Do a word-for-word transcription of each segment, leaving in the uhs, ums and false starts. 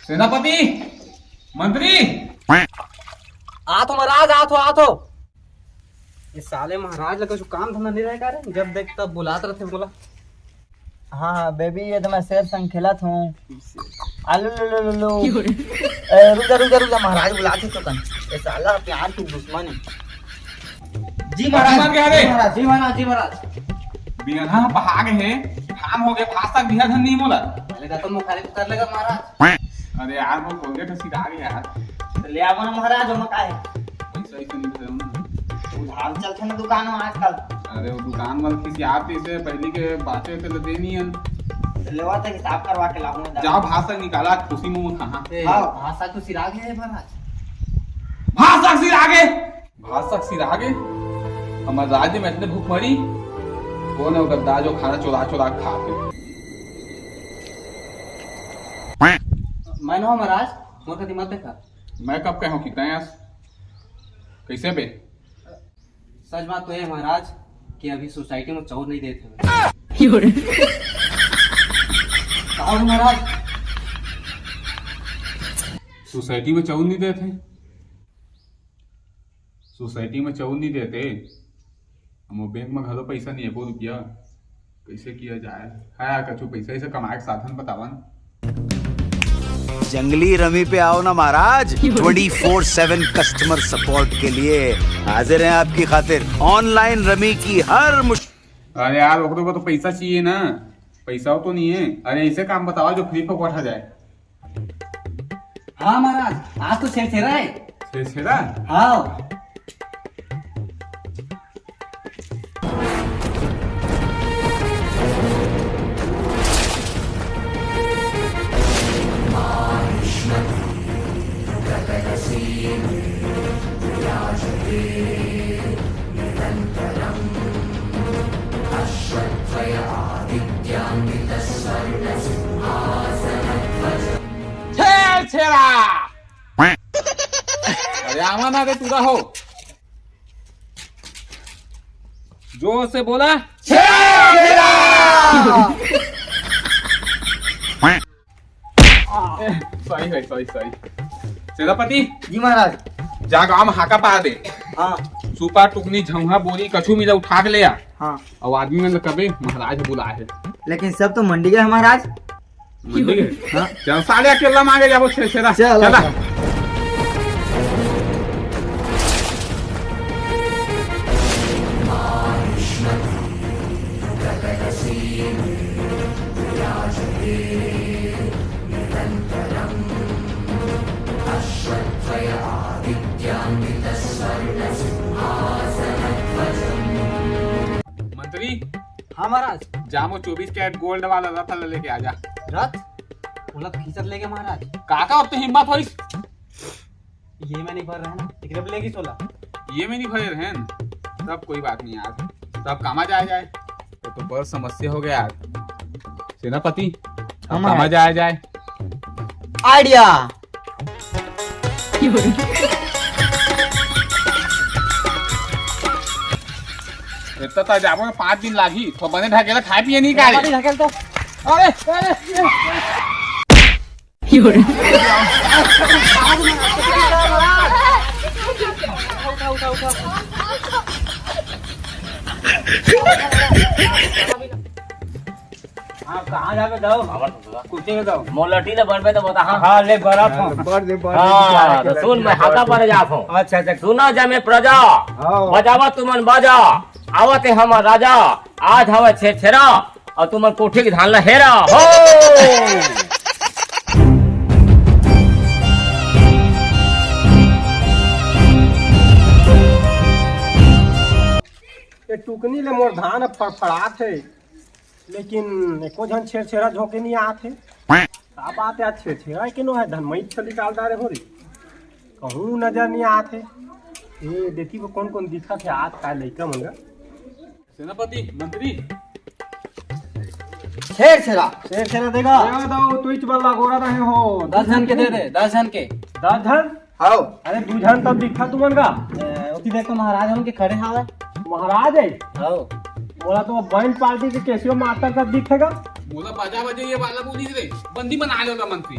सेनापति, मंत्री। आत हो महाराज, आत हो, आत हो। ये साले महाराज ला कुछ काम धंधा नहीं रहे का रे? जब देख तब बुलात रहते बोला। हाँ, हाँ, बेबी, ये तो मैं शेर संग खेलत हूँ। आलू लो लो लो लो। ए, रुक जा, रुक जा, रुक जा, महाराज बुलाते तो कन। ये साला प्यार की दुश्मन है। जी महाराज, दुश्मन क्या रे? जी महाराज, जी महाराज, जी महाराज। बिहान पहाग है, काम हो गए, फास्ता बिहान नहीं बोला। पहले का तो मुखारी कर लेगा महाराज। अरे यार, वो बोल गए तो सिखा गया यार। तो ले आवो ना महाराज, हम का है? पैसा ही तो नहीं दे रहा हूँ। उधार चलथे ना दुकान में आजकल। अरे वो दुकान वाले किसी आप इसे पहली के बातें तो दे नहीं है। तो लेवा तो हिसाब करवा के लाऊं ना। जाओ भाषा निकाला खुशी मुंह में कहाँ। ए, हाँ। भाषा तो सिरा गया है महाराज। भाषा सिरा गए। भाषा सिरा गए। हमारे राज्य में इतने भूख मरी। कौन है वो गद्दा जो खाना चुरा चुरा के खाते? मैं ना महाराज, मोर कति मत देखा। मैं कब कहूँ कितना है? कैसे बे? सच बात तो ये महाराज कि अभी सोसाइटी में चाउर नहीं देते हुए। चाउर महाराज। सोसाइटी में चाउर नहीं देते? सोसाइटी में चाउर नहीं देते? हम बैंक में घलो पैसा नहीं है, एको रुपया। कैसे किया जाए? है यार, कछु पैसा ऐसे कमाए के साधन बतावा ना। जंगली रमी पे आओ ना महाराज, ट्वेंटी फोर सेवन कस्टमर सपोर्ट के लिए हाजिर हैं आपकी खातिर। ऑनलाइन रमी की हर मुश्किल। अरे यार, ओकरे को तो पैसा चाहिए ना, पैसा तो नहीं है। अरे ऐसे काम बताओ जो फ्री पे बैठा जाए। हाँ महाराज, आज तो छेरछेरा है। छेरछेरा? हाँ। छेरछेरा। अरे आवा ना रे, तू रहो। जोर से बोला। छेरछेरा। ए, सही है, सही, सही। सेनापति। जी महाराज। जा गांव में हाका पार दे। हाँ। सूपा, टुकनी, झौंहा, बोरी, कछु मिला उठा के ले आ। हाँ। और आदमी मन कबे महाराज बुलाए है। लेकिन सब तो मंडी गए महाराज। मंडी गए? हाँ। चल साले अकेला मांगे जाबो छेरछेरा। चल, चला। मंत्री। हाँ महाराज। जा वो चौबीस कैरेट गोल्ड वाला रथ ला लेके आ जा। रथ? ओला खींचत लेके महाराज। काका, अब तो हिम्मत होइस। ये में नहीं भर रहे ना, एकरे पे लेगी सोला। ये में नहीं भरे रहन, तब कोई बात नहीं यार, तब कामा जाए जाए। तो, तो बड़ समस्या हो गया यार। सेनापति, अब हाँ, कामा महाराज। जाए जाए। आइडिया। इतना तो जाबो में पाँच दिन लागी, तो बने ढकेला खाए पिए नहीं का रे? ढकेल तो। अरे, अरे, अरे। हाँ, कहाँ जाबे दो? कुर्सी में दो। मोलटी ले बरबे तो बता, हाँ। हाँ, ले बरत हूँ। बर दे, बर दे, हाँ, बिचारा तो के सुन, लड़की मैं हाका पर जात हूँ। अच्छा, अच्छा। सुना जमे प्रजा, हाँ। बजावा तुमन बाजा, आवत है हमर राजा, आज हवे छेरछेरा, और तुमन कोठी के धान ला हेरा हो। ये टुकनी ले मोर धान ह फड़फड़ात हे, लेकिन एको झन छेरछेरा झोंके नहीं आत हे। का बात है, आज छेरछेरा के नो है, धनमई छली काल डारे हो रे। कहूँ नजर नहीं आत हे। ये देखी वो कौन कौन दिखत हे आज का लइका मन गा। सेनापति, मंत्री। छेरछेरा। छेरछेरा देगा। देगा तो तू इच बल्ला गोरा रहे हो। दस झन के दे दे, दस झन के। दस झन? हाओ। अरे दू झन तब दिखा तुमन का। ए, ओती देख तो महाराज हमन के खड़े हावय। महाराज है? हाओ। बोला तो बहन पार्टी के केसियो मास्टर का दिखेगा। बोला बजा बजे ये वाला बोली रे, बंदी बना ले वाला मंत्री।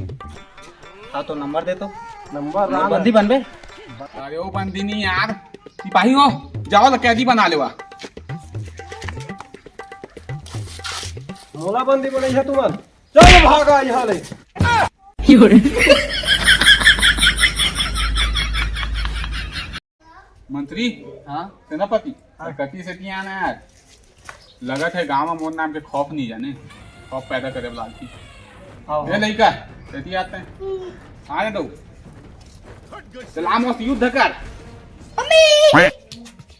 हाँ तो नंबर दे तो। नंबर हाँ, बंदी बन बे। अरे वो बंदी नहीं यार, सिपाही हो, जाओ ला कैदी बना लेवा। मोला बंदी बनाई है तुमन। चल भागा यहाँ ले। मंत्री, हाँ? सेनापति, हाँ। कति से तिया ना यार। लगत है गांव में मोर नाम के खौफ नहीं जाने, खौफ पैदा करे वाला आदमी। हाँ, ए हाँ। लइका, कति आते हैं? आ रे दो। चला मस्त युद्ध कर।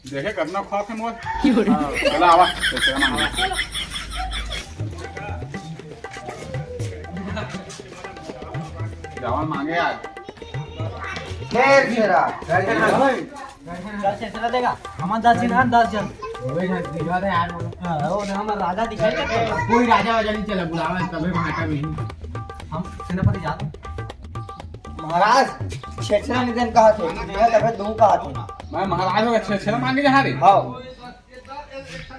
देखे कतना खौफ है मोर। हाँ, चला आवा, तो चला मांगे। जावा मांगे यार। शेर शेरा। चल, छेरछेरा देगा। हमार दस जन हन, दस जन। हाँ, वो ना हमार राजा दिखाई देते। कोई राजा वाजा नहीं चला, बुलावा तबे भाटा में। हम सेनापति जात। महाराज, छेरछेरा निधन कहा थे, मैं तबे दू कहा थे। मैं महाराज होगा, छेरछेरा मांगे जहाँ रे। हाँ।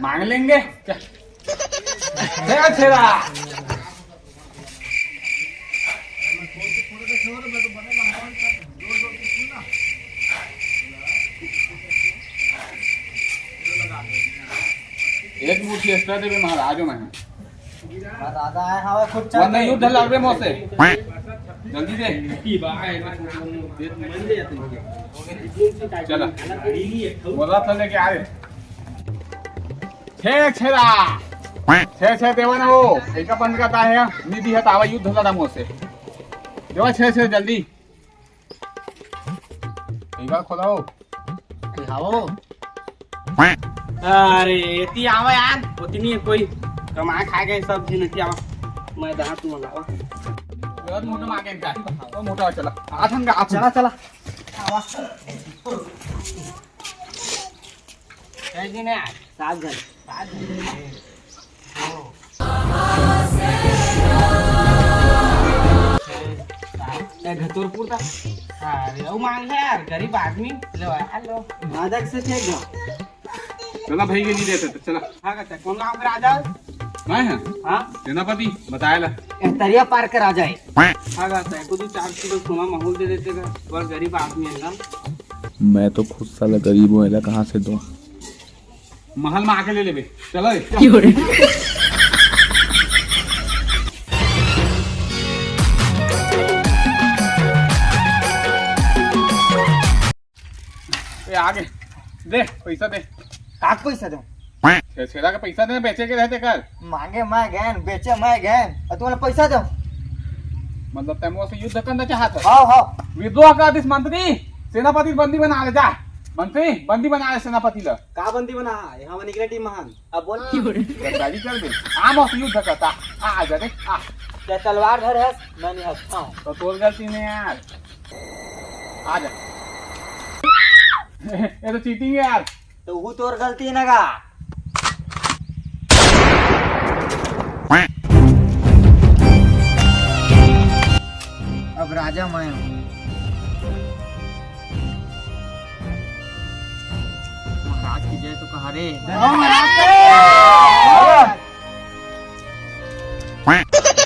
मांग लेंगे। क्या? छेरछेरा। एक मुट्ठी extra देबे महाराज, मैं। राजा आए हवे, खुद चल वरना के। युद्ध लड़बे मोसे। जल्दी दे। चला। बोला था लेके आ रे। छेरछेरा। छेरछेरा देवा ना हो। एका बंद करता है। निधि है तावा युद्ध लड़ा मोसे। देवा छेरछेरा जल्दी। एक बार खोलाओ। दिखाओ। अरे, एती आवा यार, ओती नहीं है कोई। कमा खा गए सब दिन, एती आवा। मैं दहा तू मंगावा। बहुत मोटा मार के इनका। तो मोटा हो, चला। आठ हम का, आठ। चला, चला। आवा। कई दिन है यार? सात जन। सात जन। ए, घतुरपुर ता। अरे, वो मांग ले यार, गरीब आदमी। लो यार, लो। राजा के से फेंक दो। चला भाई के नहीं देते तो चला। हाँ, कहता है, कौन गाँव के राजा है? मैं है? हाँ? सेनापति, बताए ला। ए, तरिया पार के राजा है। हाँ, कहता है, कुछ चार किलो सोना माहौल दे देते का, बड़ गरीब आदमी है ना। मैं तो खुद साला गरीब हूँ, एला कहाँ से दूँ? महल में आके ले लेबे। चलो रे। ए, आगे। दे, पैसा दे। काक पैसा दे? छेरछेरा का पैसा दे, बेचे के रहते कर। मांगे मैं गैन, बेचे मैं गैन। और तुम्हारा पैसा दो। मतलब, तै मोसे युद्ध करना चाहत है? हाँ, हाँ। विद्रोह कर दिस मंत्री, सेनापति बंदी बना ले जा। मंत्री, बंदी बना ले सेनापति ला। का बंदी बना? ये हमन एकरे टीम हन। अब बोल। गद्दारी कर दे। आ मोसे युद्ध करता। आ, आ जा रे, आ। ते तलवार धरे हस, मैं नहीं हंसता हूँ। तो तोर गलती नहीं यार। आ जा। ये तो चीटिंग है यार। तो वो तोर गलती है ना का? अब राजा मैं हूँ। महाराज की जय तो कहा रे। जय हो महाराज के।